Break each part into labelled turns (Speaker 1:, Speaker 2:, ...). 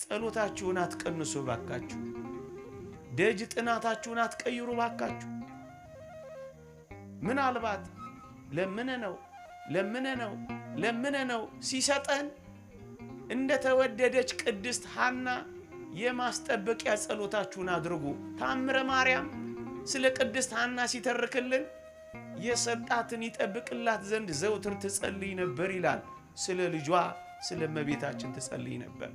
Speaker 1: ጸሎታችሁን አትቀንሱ ባካችሁ። ደጅ ጥናታችሁን አትቀይሩ ባካችሁ። ምናልባት ለምነ ነው ለምነ ነው ለምነ ነው ሲሰጠን እንደተወደደች ቅድስት ሐና የማስጠበቂያ ጸሎታችሁን አድርጉ። ታምረ ማርያም ስለ ቅድስት ሐና ሲተርክልን የሰጣትን ይጠብቅላት ዘንድ ዘውትር ትጸልይ ነበር ይላል። ስለ ልጇ ስለ እመቤታችን ትጸልይ ነበር።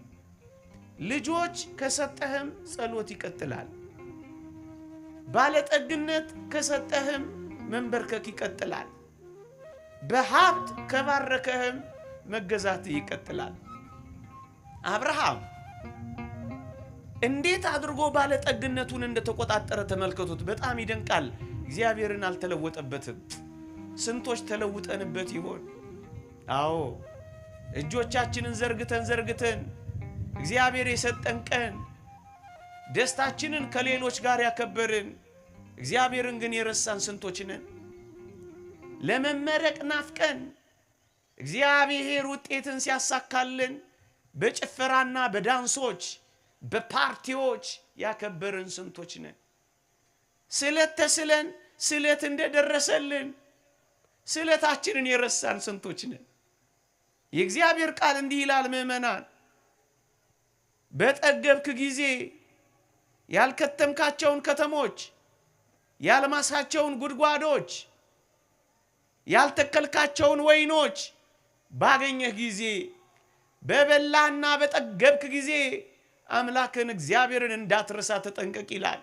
Speaker 1: ልጆች ከሰጠህም ጸሎት ይቀጥላል። ባለጠግነት ከሰጠህም መንበርከክ ይቀጥላል። በሀብት ከባረከህም መገዛት ይቀጥላል። አብርሃም እንዴት አድርጎ ባለጠግነቱን እንደተቆጣጠረ ተመልከቱት። በጣም ይደንቃል። እግዚአብሔርን አልተለወጠበትም። ስንቶች ተለውጠንበት ይሆን? አዎ፣ እጆቻችንን ዘርግተን ዘርግተን እግዚአብሔር የሰጠን ቀን ደስታችንን ከሌሎች ጋር ያከበርን፣ እግዚአብሔርን ግን የረሳን ስንቶች ነን? ለመመረቅ ናፍቀን እግዚአብሔር ውጤትን ሲያሳካልን በጭፈራና በዳንሶች በፓርቲዎች ያከበርን ስንቶች ነን? ስለት ተስለን ስለት እንደደረሰልን ስለታችንን የረሳን ስንቶች ነን? የእግዚአብሔር ቃል እንዲህ ይላል፣ ምዕመናን፣ በጠገብክ ጊዜ ያልከተምካቸውን ከተሞች፣ ያልማሳቸውን ጉድጓዶች፣ ያልተከልካቸውን ወይኖች ባገኘህ ጊዜ፣ በበላህና በጠገብክ ጊዜ አምላክን እግዚአብሔርን እንዳትረሳ ተጠንቀቅ ይላል።